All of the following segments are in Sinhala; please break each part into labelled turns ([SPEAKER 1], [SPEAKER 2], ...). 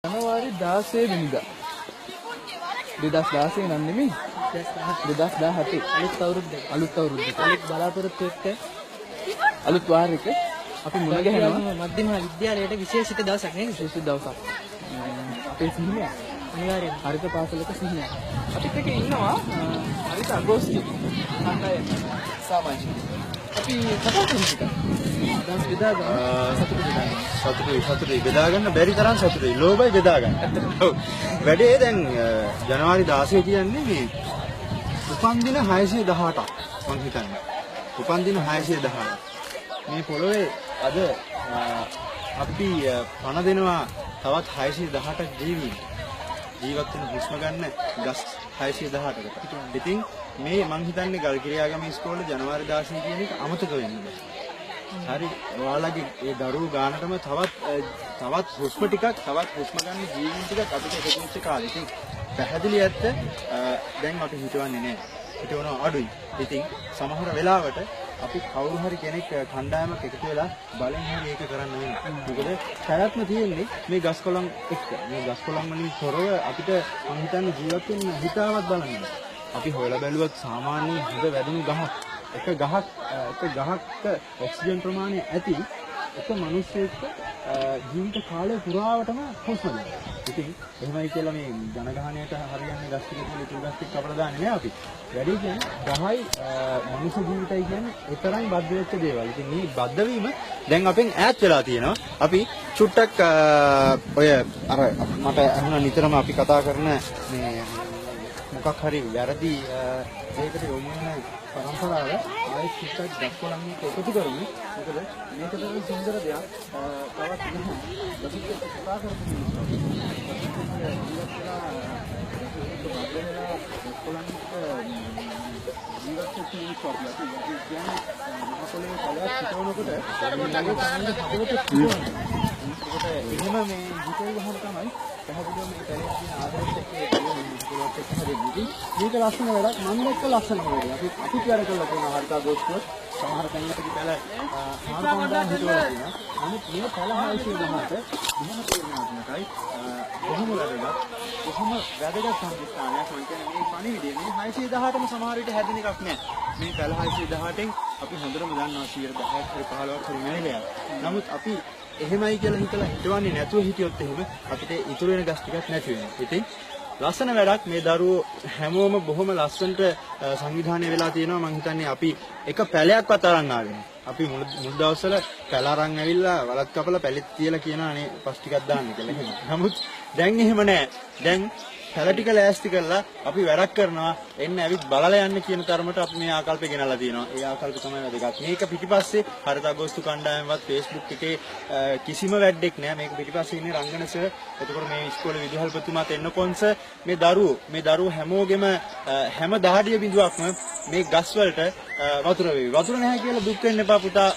[SPEAKER 1] ජනවාරි 16 වෙනිදා 2016 නම් නෙමෙයි, 2017
[SPEAKER 2] අලුත් අවුරුද්ද,
[SPEAKER 1] අලුත් අවුරුද්දට
[SPEAKER 2] අලුත් බලාපොරොත්තු එක්ක
[SPEAKER 1] අලුත් වාරයක අපි මුණ ගැහෙනවා.
[SPEAKER 2] මධ්‍යම විද්‍යාලයට විශේෂිත දවසක් නේද?
[SPEAKER 1] විශේෂිත දවසක්. අපේ සිහිනයක්.
[SPEAKER 2] අනිවාර්යයෙන්ම.
[SPEAKER 1] හරිත පාසලක සිහිනයක්. අපිත් එක්ක ඉන්නවා හරිත අගෝස්තු කණ්ඩායම සමාජික. අපි කතා කරමු ටිකක්. අදහස් බෙදා ගන්න, සතුට බෙදා ගන්න.
[SPEAKER 3] සතුටුයි, සතුටුයි, බෙදා ගන්න බැරි තරම් සතුටුයි. ලෝභයි බෙදා ගන්න. ඔව්. වැඩේ දැන් ජනවාරි 16 කියන්නේ මේ උපන්දින 618ක් මං හිතන්නේ. උපන්දින 618ක්. මේ පොළොවේ අද අපි පණ දෙනවා තවත් 618ක් ජීවීන්. ජීවත් වෙන, හුස්ම ගන්න ගස් 618කට. ඉතින් මේ මං හිතන්නේ ගල්කිරියාගම ඉස්කෝලේ ජනවාරි 16 කියන එක අමතක වෙන්න බෑ. හරි, ඔයාලගේ ඒ දරුවෝ ගානටම තවත් තවත් හුස්ම ටිකක්, තවත් හුස්ම ගන්න ජීවීන් ටිකක් අපිට එකතු වෙච්ච කාලේ. ඉතින් පැහැදිලි ඇත්ත, දැන් අපි හිතවන්නේ නෑ. හිතවනවා අඩුයි. ඉතින් සමහර වෙලාවට අපි කවුරු හරි කෙනෙක් කණ්ඩායමක් එකතු වෙලා බලෙන් හරි ඒක කරන්න වෙනවා. මොකද පැවැත්ම තියෙන්නේ මේ ගස් කොළන් එක්ක. මේ ගස් කොළන් වලින් තොරව අපිට මං හිතන්නේ ජීවත් වෙන්න හිතාවත් බලන්න බෑ. අපි හොයලා බැලුවත් සාමාන්‍ය හොඳ වැදුණු ගහක්, එක ගහක්, එක ගහක ඔක්සිජන් ප්‍රමාණය ඇති එක මිනිස්සෙක්ට ජීවිත කාලය පුරාවටම හුස්ම ගන්න. ඉතින් එහෙමයි කියලා මේ ජනගහනයට හරියන්නේ ගස් ටික කියලා ඉතුරු ගස් ටික කපලා දාන්නේ නෑ අපි. වැඩේ කියන්නේ ගහයි මනුෂ්‍ය ජීවිතයි කියන්නේ ඒ තරම් බද්ධ වෙච්ච දේවල්. ඉතින් මේ බද්ධ වීම දැන් අපෙන් ඈත් වෙලා තියෙනවා. අපි චුට්ටක් ඔය අර මට ඇහුණා නිතරම අපි කතා කරන මේ මොකක් හරි වැරදි දෙයකට යොමු වෙන පරම්පරාව ආයෙත් චුට්ටක් ගස් කොළන් එක්ක එකතු කරමු. මොකද මේක තරම් සුන්දර දෙයක් තවත් නැහැ. ගසත් එක්ක කතා කරපු මිනිස්සු අපි. ගසත් එක්ක ජීවත් වෙලා, ගසත් එක්ක බද්ධ වෙලා, ගස් කොළන් එක්ක ජීවත් වෙච්ච මිනිස්සු අපි. අපි කියන්නේ මහ පොළොවේ පැලයක් හිටවනකොට මේ තමන්ගේ හදවත හිටවනවා. ඒකට එහෙම මේ හිතෙව්වහම තමයි පැහැදිලිවම මේ පැලේ තියෙන ආදරෙත් එක්ක ඒ පැලේ මේ මහ පොළොවත් එක්ක හැදෙන්නේ. ඉතින් මේක ලස්සන වැඩක්, මම දැක්ක ලස්සනම වැඩක්. අපි අපිත් වැඩ කරලා තියෙනවා හරිත අගෝස්තුවත්. සමහර තැන්වලදී පැල 4500 හිටවලා තියෙනවා. නමුත් මේ පැල 618 බොහොම තේරුණාත්මකයි, බොහොම වැදගත්, බොහොම වැදගත් සම්දිස්ථානයක්. මම කියන්නේ මේ පණිවිඩය මේ 618ම සමහර විට හැදෙන එකක් නෑ. මේ පැල 618න් අපි හොඳටම දන්නවා 10ක් හරි 15ක් හරි මැරිලා යනවා. නමුත් අපි එහෙමයි කියලා හිතලා හිතවන්නේ නැතුව හිටියොත් එහෙම අපිට ඉතුරු වෙන ගස් ටිකක් නැති වෙනවා. ඉතින් ලස්සන වැඩක්, මේ දරුවෝ හැමෝම බොහොම ලස්සනට සංවිධානය වෙලා තියෙනවා. මං හිතන්නේ අපි එක පැලයක්වත් අරන් ආවේ නෑ. අපි මුල් මුල් දවස්වල පැල අරන් ඇවිල්ලා වලත් කපලා පැලෙත් තියලා කියනවා අනේ පස් ටිකක් දාන්න කියලා එහෙම. නමුත් දැන් එහෙම නෑ. දැන් පැල ටික ලෑස්ති කරලා අපි වැඩක් කරනවා, එන්න ඇවිත් බලලා යන්න කියන තරමට අපි මේ ආකල්ප ගෙනල්ලා තියෙනවා. ඒ ආකල්ප තමයි වැදගත්. මේක පිටිපස්සේ හරිත අගෝස්තු කණ්ඩායමවත් Facebook එකේ කිසිම වැඩක් නෑ. මේක පිටිපස්සේ ඉන්නේ රංගන සර්, එතකොට මේ ඉස්කෝලේ විදුහල්පතිතුමා තෙන්නකොන් සර්, මේ දරුවෝ, මේ දරුවෝ හැමෝගෙම හැම දහඩිය බිඳුවක්ම මේ ගස් වලට වතුර වේවි. වතුර නැහැ කියලා දුක් වෙන්න එපා පුතා.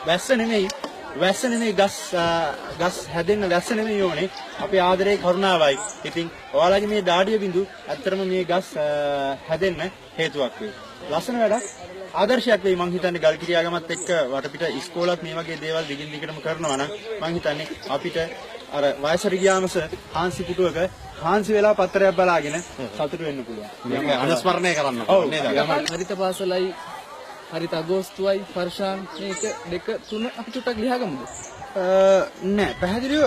[SPEAKER 3] වැස්ස නෙමෙයි, වැස්ස නෙමෙයි, ගස් ගස් හැදෙන්න වැස්ස නෙමෙයි ඕනේ. අපේ ආදරේ කරුණාවයි. ඉතින් ඔයාලගේ මේ දාඩිය බිඳු ඇත්තටම මේ ගස් හැදෙන්න හේතුවක් වෙයි. ලස්සන වැඩක්, ආදර්ශයක් වෙයි. මං හිතන්නේ ගල්කිරියාගමත් එක්ක වටපිට ඉස්කෝලත් මේ වගේ දේවල් දිගින් දිගටම කරනවා නම් මං හිතන්නේ අපිට අර වයසට ගියාම හාන්සි පුටුවක හාන්සි වෙලා පත්තරයක් බලාගෙන සතුටු වෙන්න පුළුවන්.
[SPEAKER 4] මේක අනුස්මරණය කරන්න
[SPEAKER 1] ඕනේ නේද? හරිත පාසලයි හරිත අගෝස්තුවයි ෆර්ෂාන් මේ 1 2 3 අපි චුට්ටක් ලියාගමුද?
[SPEAKER 3] නෑ, පැහැදිලිව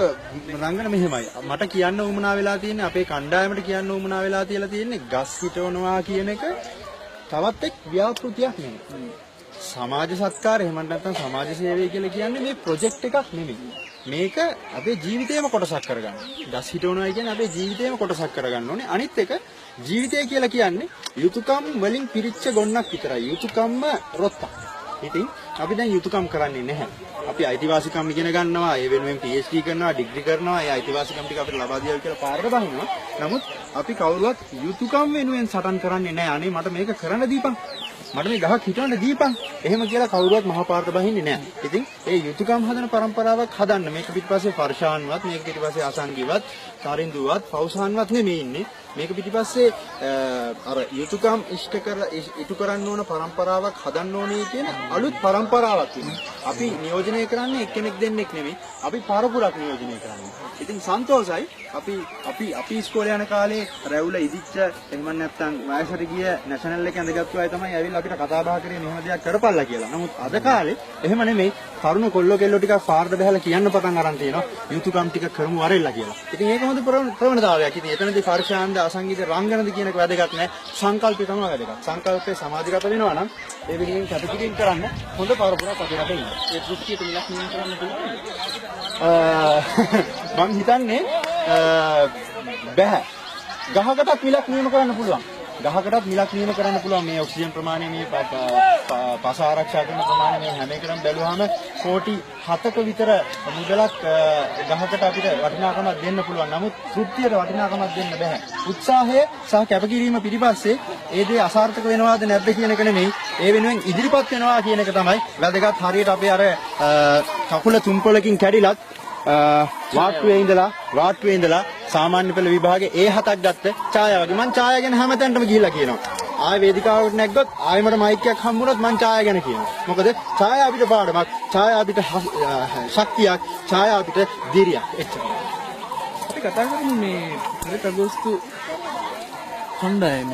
[SPEAKER 3] රංගන මෙහෙමයි. මට කියන්න උවමනා වෙලා තියෙන්නේ, අපේ කණ්ඩායමට කියන්න උවමනා වෙලා තියලා තියෙන්නේ ගස් හිටවනවා කියන එක තවත් එක් ව්‍යාපෘතියක් නෙමෙයි. සමාජ සත්කාර එහෙම නැත්නම් සමාජ සේවය කියලා කියන්නේ මේ ප්‍රොජෙක්ට් එකක් නෙමෙයි. මේක අපේ ජීවිතේම කොටසක් කරගන්න. ගස් හිටවනවා කියන්නේ අපේ ජීවිතේම කොටසක් කරගන්න ඕනේ. අනිත් එක ජීවිතය කියලා කියන්නේ යුතුයකම් වලින් පිරිච්ච ගොන්නක් විතරයි. යුතුයකම්ම රොත්තක්. ඉතින් අපි දැන් යුතුයකම් කරන්නේ නැහැ. අපි අයිතිවාසිකම් ඉගෙන ගන්නවා, ඒ වෙනුවෙන් PhD කරනවා, ඩිග්‍රී කරනවා, ඒ අයිතිවාසිකම් ටික අපිට ලබා දීලා කියලා පාරට බහිනවා. නමුත් අපි කවුරුවත් යුතුයකම් වෙනුවෙන් සටන් කරන්නේ නැහැ. අනේ මට මේක කරන්න දීපන්, මට මේ ගහක් හිටවන්න දීපන්, එහෙම කියලා කවුරුවත් මහා පාරට බහින්නේ නැහැ. ඉතින් ඒ යුතුයකම් හදන පරම්පරාවක් හදන්න මේක පිටිපස්සේ ෆර්ෂාන්වත්, මේක පිටිපස්සේ අසංගිවත්, තරින්දුවත්, ෆෞසාන්වත් නෙමෙයි ඉන්නේ. මේක පිටිපස්සේ අර යුතුයකම් ඉෂ්ට කර ඉටු කරන්න ඕන පරම්පරාවක් හදන්න ඕනේ කියන අලුත් පරම්පරාවක් තියෙනවා. අපි නියෝජනය කරන්නේ එක්කෙනෙක් දෙන්නෙක් නෙමෙයි. අපි පරපුරක් නියෝජනය කරන්නේ. ඉතින් සන්තෝසයි අපි අපි අපි ඉස්කෝලේ යන කාලේ රැවුල ඉදිච්ච එහෙම නැත්නම් වයසට ගිය නැෂනල් එක ඇඳගත්තු අය තමයි ඇවිල්ලා අපිට කතා බහ කරේ මෙහෙම දෙයක් කරපල්ලා කියලා. නමුත් අද කාලේ එහෙම නෙමෙයි. තරුණ කොල්ලෝ කෙල්ලෝ ටිකක් පාරට බහලා කියන්න පටන් අරන් තියෙනවා යුතුයකම් ටික කරමු වරෙල්ලා කියලා. ඉතින් ඒක හොඳ ප්‍රවණතාවයක්. ඉතින් එතනදී පර්ෂාන්ද අසංගීත රංගනද කියන එක වැදගත් නෑ. සංකල්පය තමයි වැදගත්. සංකල්පේ සමාධිගත වෙනවා නම් ඒ වෙනුවෙන් කැපකිරීම කරන්න හොඳ පරපුරක් අපේ රටේ ඉන්නවා.
[SPEAKER 1] ඒ දෘෂ්ටියට මිලක් නියම කරන්න පුළුවන්ද?
[SPEAKER 3] මං හිතන්නේ බැහැ. ගහකටත් මිලක් නියම කරන්න පුළුවන්. ගහකටත් මිලක් නියම කරන්න පුළුවන්. මේ ඔක්සිජන් ප්‍රමාණය, මේ පස ආරක්ෂා කරන ප්‍රමාණය, මේ හැම එකටම බැලුවාම කෝටි 7ක විතර මුදලක් ගහකට අපිට වටිනාකමක් දෙන්න පුළුවන්. නමුත් තෘප්තියට වටිනාකමක් දෙන්න බැහැ. උත්සාහය සහ කැපකිරීම පිටිපස්සේ ඒ දේ අසාර්ථක වෙනවාද නැද්ද කියන එක නෙමෙයි, ඒ වෙනුවෙන් ඉදිරිපත් වෙනවා කියන එක තමයි වැදගත්. හරියට අපේ අර කකුල තුන් පොලකින් කැඩිලත් වාට්ටුවේ ඉඳලා සාමාන්‍ය පෙළ විභාගේ ඒ හතක් ගත්ත ඡායා වගේ. මං ඡායා ගැන හැමතැනටම ගිහිල්ලා කියනවා. ආයෙ වේදිකාවකට නැග්ගොත් ආයෙ මට මයික් එකක් හම්බුනොත් මං ඡායා ගැන කියනවා. මොකද ඡායා අපිට පාඩමක්, ඡායා අපිට ශක්තියක්, ඡායා අපිට ධීරියක්. එච්චරයි.
[SPEAKER 1] අපි කතා කරමු මේ හරිත අගෝස්තු කණ්ඩායම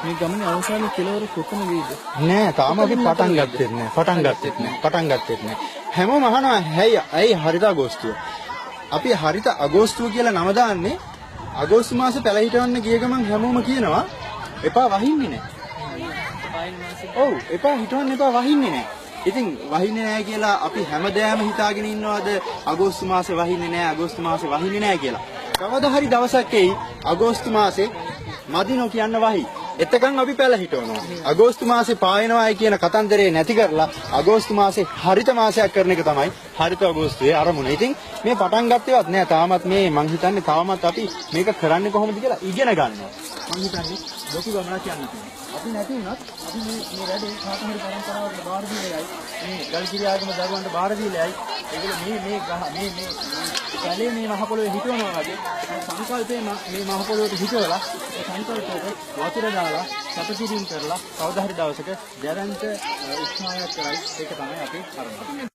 [SPEAKER 1] මේ ගමනේ අවසාන කෙලවර කොතන වෙයිද?
[SPEAKER 3] නෑ, තාම අපි පටන් ගත්තෙත් නෑ. පටන් ගත්තෙත් නෑ. හැමෝම අහනවා ඇයි හරිත අගෝස්තුව? අපි හරිත අගෝස්තුව කියලා නම දාන්නේ අගෝස්තු මාසේ පැල හිටවන්න ගිය ගමන් හැමෝම කියනවා එපා වහින්නේ නෑ. ඔව්, එපා හිටවන්න එපා වහින්නේ නෑ. ඉතින් වහින්නේ නෑ කියලා අපි හැමදාම හිතාගෙන ඉන්නවද අගෝස්තු මාසේ වහින්නේ නෑ, අගෝස්තු මාසේ වහින්නේ නෑ කියලා? කවදා හරි දවසක් එයි අගෝස්තු මාසේ මදි නොකියන්න වහි. එතකන් අපි පැල හිටවනවා. අගෝස්තු මාසේ පායනවායි කියන කතන්දරේ නැති කරලා අගෝස්තු මාසේ හරිත මාසයක් කරන එක තමයි හරිත අගෝස්තුවේ අරමුණ. ඉතින් මේ පටන් ගත්තේවත් නෑ තාමත්. මේ මං හිතන්නේ තාමත් අපි මේක කරන්නේ කොහොමද කියලා ඉගෙන ගන්නවා. මං හිතන්නේ ලොකු ගමනක් යන්න තියෙනවා. අපි නැති වුණත් අපි මේ මේ වැඩේ කාට හරි පරම්පරාවකට බාර දීලා යයි. මේ ගල්කිරි ආගම දරුවන්ට බාර දීලා යයි. ඒගොල්ලෝ මේ මේ ගහ මේ මේ පැලේ මේ මහ පොළොවේ හිටවනවා වගේ මේ සංකල්පේ මේ මහ පොළොවට හිටවලා ඒ සංකල්පයට වතුර දාලා කැපකිරීම කරලා කවදා හරි දවසක දැරන්ත උත්සාහයක් කරයි. ඒක තමයි අපේ අරමුණ.